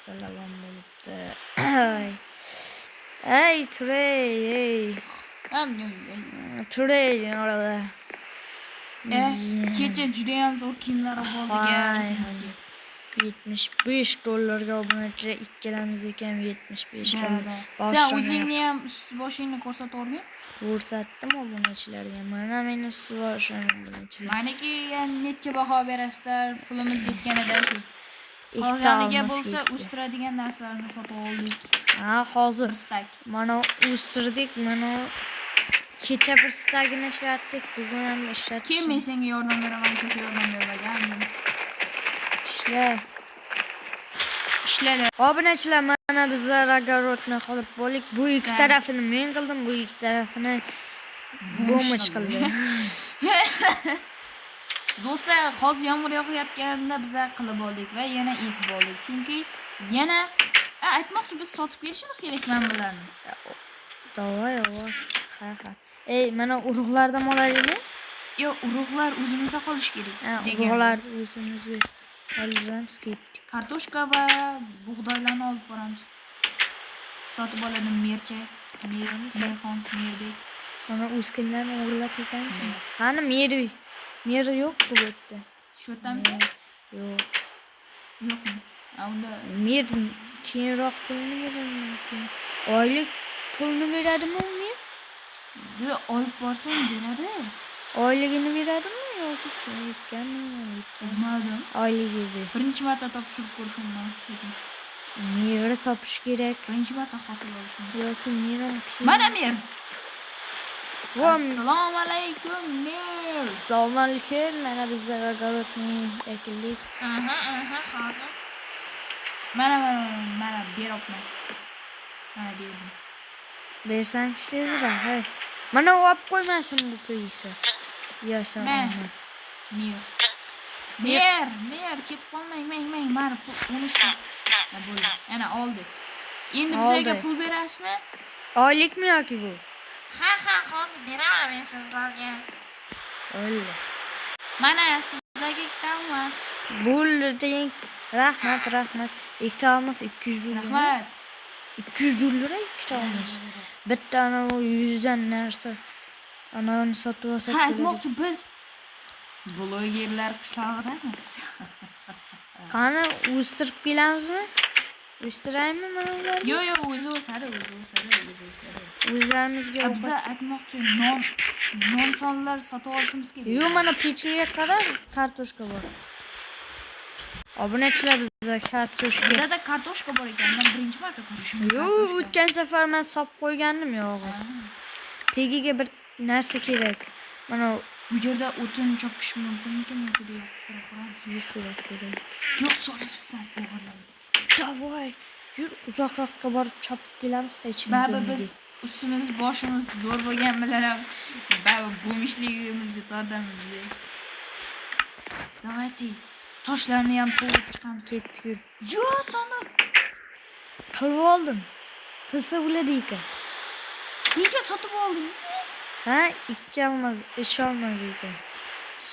Kattalar bo'libdi. Ey, Trey, ey. Trey, orada. Kecha judayam zo'r kiyimlar olib oldik ya Hay, o'zimizga. 75 dollarga obunachilar, ikkalamiz ekan 75 Да, dollar. да. Sen Boshdan o'zingni ham ust boshingni ko'rsatib yuborgin. Ko'rsatdim obunachilarga. Mana meni usti boshim, obunachilar. Manikiga necha baho berasizlar? Pulimiz yetganida shu. Ikkita Qolganiga olmos bo'lsa ketdi. O'stiradigan narsalarni sotib oldik. Ha, hozir Bir стак. Mana o'stirdik, mana kecha bir стак ini ishlatdik, bugun ham ishlatdik. Kim, men senga yordam beraman, kecha yordam bermagandim. Ishla. Ishladi. Obunachilar, mana bizlar огород ni qilib bo'ldik. Bu ikki Ha. tarafini men qildim, bu ikki tarafini бомж qildi. Do'stlar, hozir yomg'ir yog'ayotganda biza qilib oldik va yana ekib oldik. Chunki yana aytmoqchi, biz sotib kelishimiz kerak mana bularni. Давай, давай. Ha. Ey, mana urug'lardan olaylikmi? Yo'q, urug'lar o'zimizda qolishi kerak Ha, degan. Urug'lar o'zimizga olamiz, ketdik. Kartoshka va bug'doylarni olib boramiz. Sotib oladi Mercha, Mer, Merxon, Merbek. Mana o'sganlarni o'g'irlab ketamiz. Qani Mer? Mer yo'q bu yerda. Shu yerdami? Yo'q. Yo'qmi? A, unda Mer keyinroq pulni beradi mumkin. Oylik pulni beradimi u Mer? Yo'q, olib borsang beradi. Oyligini beradimi yoki yetganmi? Yetgan. Bilmadim. Oyligi. Birinchi marta topshirib ko'rishim bilan o'zim. Merni topish kerak. Birinchi marta hosil olishim. Yoki Mer. Mana Mer. Vom. Assalomu alaykum, Mer. Assalomu alaykum. Mana bizlar огород ni ekildik. Aha, hozir. Mana, mana, mana beryapman. Mana berdim. Bersang tezroq, hey. Mana olib qo'ymasin bu pulni. Yo'q, Ma. Mer. Mer, Mer, ketib qolmang, mang, mang, mana pul 13 ta. Ha, bo'ldi. Ana oldi. Endi bizga Oldi. pul berasizmi? Oylikmi yoki bu? Ha, hozir beraman men sizlarga. O'ldi. Mana sizlarga ikkita olmos. Bo'ldi, deng. Rahmat, rahmat. Ikkita olmos 200 dollar. Rahmat. 200 dollar ikkita olmos. Bitta anavi 100 dan narsa. Anavini sotib olsak Ha, bo'ladi. aytmoqchi, biz blogerlar qishlog'idamiz. Qani, o'stirib kelamizmi? O'stiraymi mana ularni? Yo'q, o'zi o'sadi, o'zi o'sadi, o'zi o'sadi. O'zlarimizga Ha, biza aytmoqchi, non sonlar sotib olishimiz kerak. Yo'q, mana pechkaga qara, kartoshka bor. Obunachilar, bizda kartoshka. Bizada kartoshka bor ekan, men birinchi marta ko'rishim. Yo'q, o'tgan safar men solib qo'ygandim yo'g'i. Tagiga bir narsa kerak. Mana Bu yerda o'tin chopish mumkinmikan yoki yo'q, so'rab ko'ramiz. Yuz so'rab ko'raylik. Yo'q, so'ramasdan o'g'irlaymiz. Давай. Yur, uzoqroqqa borib chopib kelamiz hech kim Baribir ko'rmaydi. biz ustimiz boshimiz zo'r bo'lgan bilan ham baribir бомж ligimizni yetadimiz. Давайте toshlarni ham to'g'rib chiqamiz. Ketdik, yur. Yo'q, soni Qilib oldim. Qilsa bo'ladi ekan. Pulga sotib olding. Ha, ikki olmaz, uch olmaz ekan.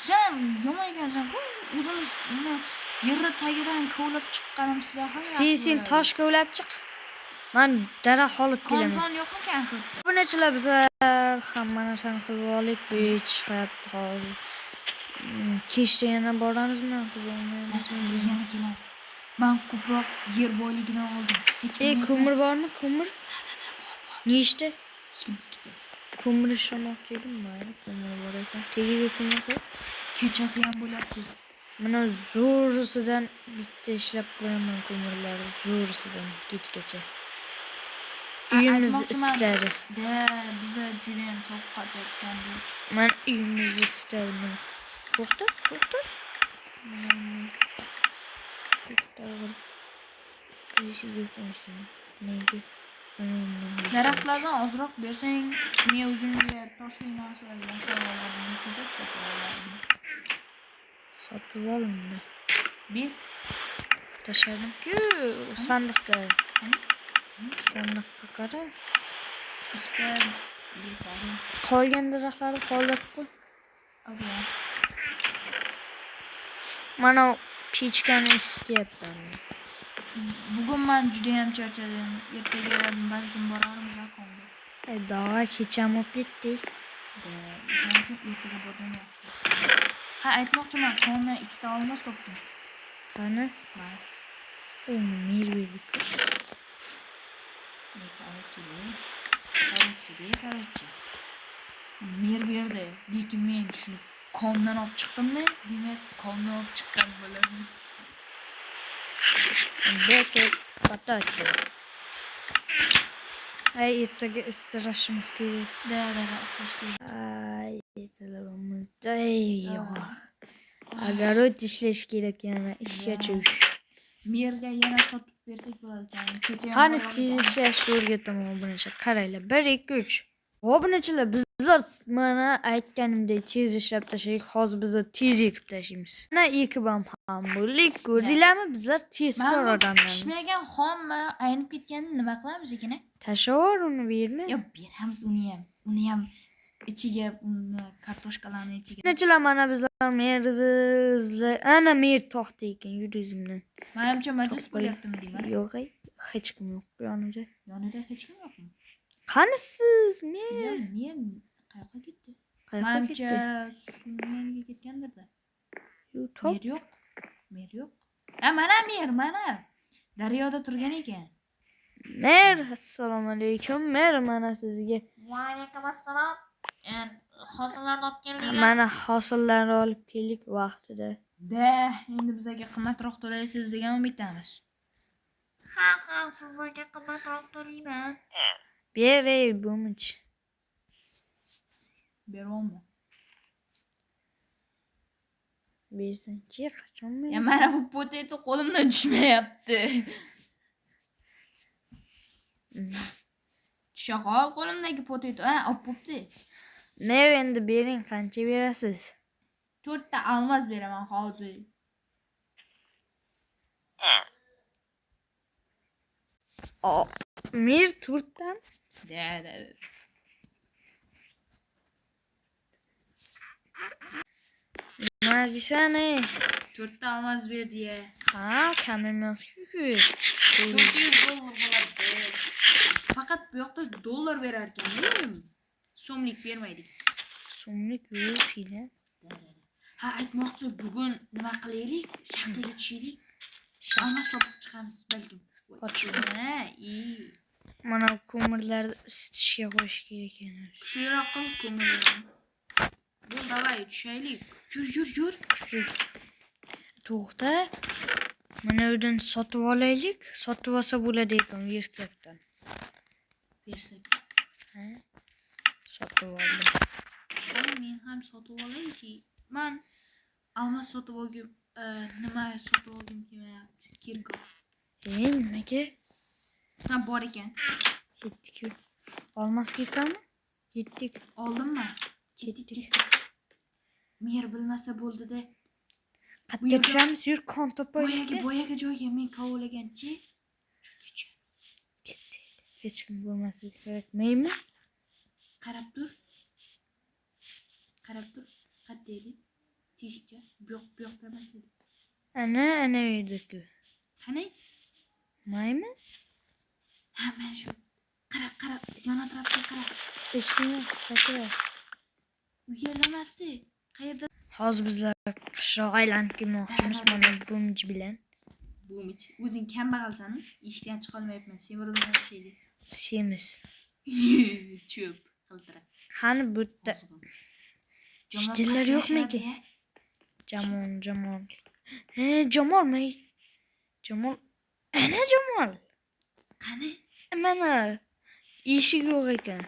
Sen yomon ekansan-ku. O'zimiz nima yerni tagidan kovlab chiqqanimizda ham yaxshi Sen bo'lardi. Tosh kovlab chiq. Man daraxt olib kelaman. Konton yo'qmikan shu yerda? Bunachilar, bizlar hamma narsani qilib oldik. Bu chiqyapti hozir. Kechda yana boramizmi? Bormaymizmi? Yana kelamiz. Man ko'proq yer boyligidan oldim. Hech E, kim ko'mir bormi? Ko'mir? Nechta? 22 ta. Ko'mir ishlamoqchi edim, mayli, ko'mir bor ekan. Tagiga ko'mir qo'y. Kechasi ham bo'lyapti. Mana zo'risidan bitta ishlab qo'yaman ko'mirlarni, zo'risidan kechgacha. Uyimizni Aytmoqchiman. isitadi. Да, biza judayam sovqotayotgandik. Man uyimizni isitadi mana. To'xta, to'xta. Mana, to'xta, o'g'il. Eshiga qo'ysin. Nega? Mana undan. Daraxtlardan ozroq bersang, men o'zimga toshli narsalar yasab olardim, ko'proq sotib olardim. Sotib olindi. Ber. Tashladim-ku sandiqda. Qani? Sandiqqa qara. Ikkita yetarli. Qolgan daraxtlarni qoldirib qo'y. Okay. Mana pechkani isityapman. Bugun men juda ham charchadim. Ertaga balkim borarmiz konga. Daha kecham bo'lib ketdik. Shuning uchun ertaga borgan yaxshi. Ha, aytmoqchiman, kondan ikkita olmos topdim. Qani? Mana. U mer berdik. Короче. Mer berdi. Lekin men shuni kondan olib chiqdimmi? Demak, kondan olib chiqqan bo'laman. Beke potato. Ay, ertaga istirashimiz kerak. Da, uxlash kerak. Ay, ertalabimiz. Ay, yo'q. Огород ishlash kerak yana, ishga tush. Merga yana sotib bersak bo'lar ekan. Kecha Qani tez ishlashni o'rgataman obunachilar. Qaranglar, 1 2 3. Obunachilar, bizlar mana aytganimdek tez ishlab tashladik. Hozir bizlar tez ekib tashlaymiz. Mana ekib ham bo'ldik. Ko'rdinglarmi? Bizlar tezkor odamlarmiz. Pishmagan xommi, aynib ketganini nima qilamiz ekan? Tashlaver uni, berma. Yo, beramiz uni ham. Uni ham ichiga kartoshkalarni ichiga. Obunachilar, mana bizlar merni ana mer to'xta ekan yurizimdan. Manimcha majlis bo'lyaptimi deyman. Yo'q, hech kim yo'q yonida. Yonida hech kim yo'qmi? Qani siz mer? Mer qayoqqa ketdi? Qayoqqa Manimcha ketdi? suvni yoniga ketgandir-da. Yo'q, top. Mer yo'q. Mer yo'q. Ha, mana mer, mana. Daryoda turgan ekan. Mer, assalomu alaykum. Mer, mana sizga. Va alaykum assalom. Hosillarni olib keldinglar. Mana hosillarni olib keldik vaqtida. Da, endi bizlarga qimmatroq to'laysiz degan umiddamiz. Ha, ha, sizlarga qimmatroq to'layman. Ber ey bumich. Beryapmi? Bersinchi, qachon Ya men? mana bu potato qo'limdan tushmayapti. Tusha qol qo'limdagi potato. Ha, olib bo'pti. Mer, endi bering, qancha berasiz? 4 ta almaz beraman hozir. O, mer to'rtdan? Da, da. Nima deysan ey? 4 ta almaz berdi ya. Ha, kam emas-ku. 400 dollar bo'ladi. Faqat bu yoqda dollar berar ekan, so'mlik bermaydi. So'mlik yo'q, fila. Ha, aytmoqchi, bugun nima qilaylik? Shaxtaga tushaylik. Almaz topib chiqamiz balkim. Qochib. Ha, i. Mana bu ko'mirlarni isitishga qo'yish kerak ekan. Kuchliroq qil ko'mirlarni. Bo'l, давай, tushaylik. Yur, yur, yur. Kuchli. To'xta. Mana uydan sotib olaylik. Sotib olsa bo'ladi ekan vertakdan. Bersak. Ha? Sotib oldim. Qani men ham sotib olaychi. Man almaz sotib olgim, nima sotib olgim kelmayapti. Kirko. Nimaga? Ha, bor ekan. Ketdik. Olmos ketami? Ketdik. Oldimmi? Ketdik. Ketdik. Mer bilmasa bo'ldi-da. Qayerga yerda- tushamiz? Yur, kon topaylik. Boyagi, boyagi joyga men kovlaganchi. Shu Ketdik. Hech kim bo'lmasligi kerak. Maymi? Qarab tur. Qarab tur. Qayerda edi? Teshikcha. Bu yoq, bu yoqda emas edi. Ana, ana uyda-ku. Qani? Maymi? Ha, mana shu. Qara, qara, yon atrofga qara. Hech kim yo'q, sakra. U yerda emasdi. Qayerda? Hozir bizlar qishloq aylanib kelmoqchimiz mana bumj bilan. Bumich. O'zing kambag'alsan, eshikdan chiqa olmayapman. Semirilgan o'xshaydi. Semiz. Cho'p qiltira. Qani bu yerda Ozg'in. Ishchilar yo'qmiki? Jamol, Jamol. He, Jamol, men Jamol. Ana Jamol. Qani? Mana eshik yo'q ekan.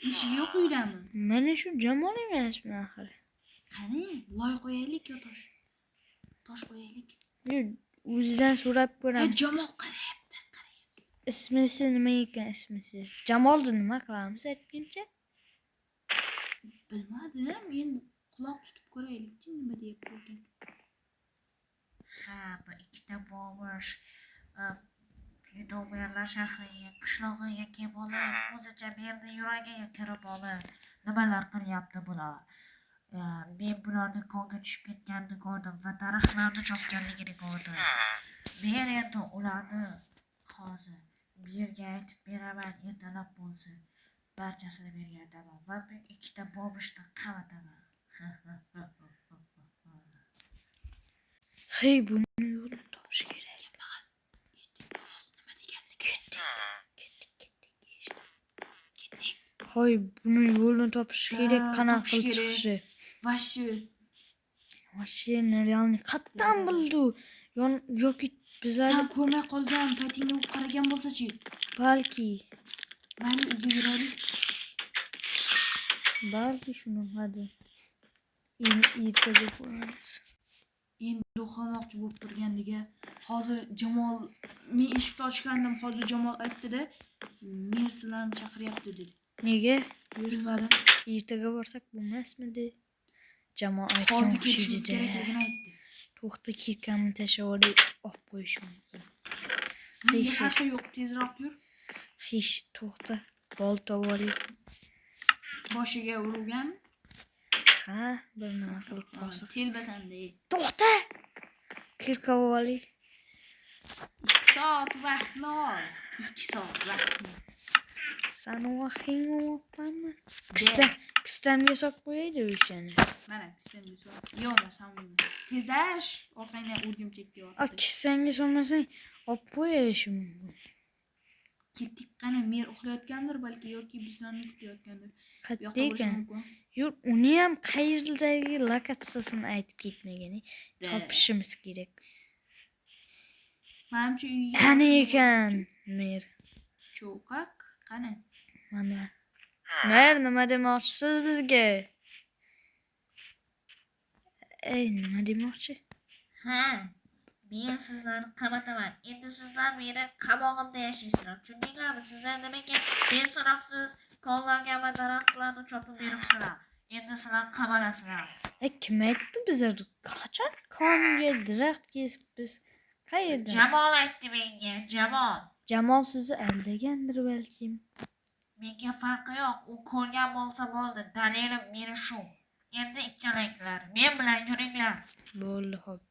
Eshigi yo'q uydami? Mana shu Jamol emasmi axir? Qani? Loy qo'yaylik yo tosh? Tosh qo'yaylik. Yo'q, o'zidan so'rab Ha, ko'ramiz. Jamol qarayapti, qarayapti. Ismisi nima ekan ismisi? Jamolni nima qilamiz aytguncha? Bilmadim, endi quloq tutib ko'raylikchi nima deyapti ekan. Ha, bu ikkita bobish youtuberlar shahriga, qishlog'iga kelib olib, o'zicha berdi yuragiga kirib olib, nimalar qilyapti bular? Men bularni konga tushib ketganini ko'rdim va daraxtlarni chopganligini ko'rdim. Men endi ularni hozir bu yerga aytib beraman, ertalab bo'lsin. Barchasini bu yerga aytaman va bu ikkita bobishni qamataman. Hey, buni yo'lini topish kerak. Nima deganini Ketdik, ketdik, ketdik. Ketdik. Hoy, buni yo'lini topish kerak, Ha, qanaqa topish qilib kerak. chiqishi. Вообще. Вообще нереальный. Qayerdan bildi u? Yon yoki bizlar Sen ko'rmay qolgan paytingda u qaragan bo'lsa-chi? Balki, Mayli, uyga yuraylik. Balki shuni hadi. Endi ertaga ko'ramiz. Endi uxlamoqchi bo'lib turgandiga hozir Jamol, men eshikni ochgandim, hozir Jamol aytdi-da, "Mer sizlarni chaqiryapti" dedi. Nega? Bilmadim. Ertaga borsak bo'lmasmidi? Jamoa aytgan Hozir kelishimiz o'xshaydi-da. kerakligini aytdi. To'xta, kirkamni tashlab olay, olib qo'yish mumkin. Menga Hech. farqi yo'q, tezroq yur. Hech, to'xta, bolta olay. Boshiga urganmi? Ha, bir nima qilib qolsa. Telbasan-da. To'xta! Kirka olay. 2 soat vaqtni ol. 2 soat vaqtni. Sani vaqting olmoqdanmi? Kistamga solib qo'yaydi o'shani. Mana, sen sol. Yo'q, sen urma. Tezlash, orqangdan o'rgimchak A, kelyapti. kissangga solmasang, olib qo'yishi mumkin. Ketdik, qani, mer uxlayotgandir balki yoki bizlarni kutayotgandir. Bu Qayerda yoqda bo'lishi ekan? mumkin. Yur, uni ham qayerdagi lokatsiyasini aytib ketmagan. Da. Topishimiz kerak. Manimcha uyga Qani ekan, mer? Cho'kak, qani? Mana. Mer, nima demoqchisiz bizga? Ey, nima demoqchi? Ha, men sizlarni qamataman. Endi sizlar meni qamog'imda yashaysizlar. Tushundinglarmi? Sizlar nimaga beso'roqsiz konlarga va daraxtlarni chopib beribsizlar? Endi sizlar qamalasizlar. E, kim aytdi bizlar qachon konga daraxt kesib biz qayerdan? Jamol aytdi menga, Jamol. Jamol sizni aldagandir balkim. Menga farqi yo'q. U ko'rgan bo'lsa bo'ldi. Dalilim meni shu. Endi ikkalanglar men bilan yuringlar. Bo'ldi, xo'p.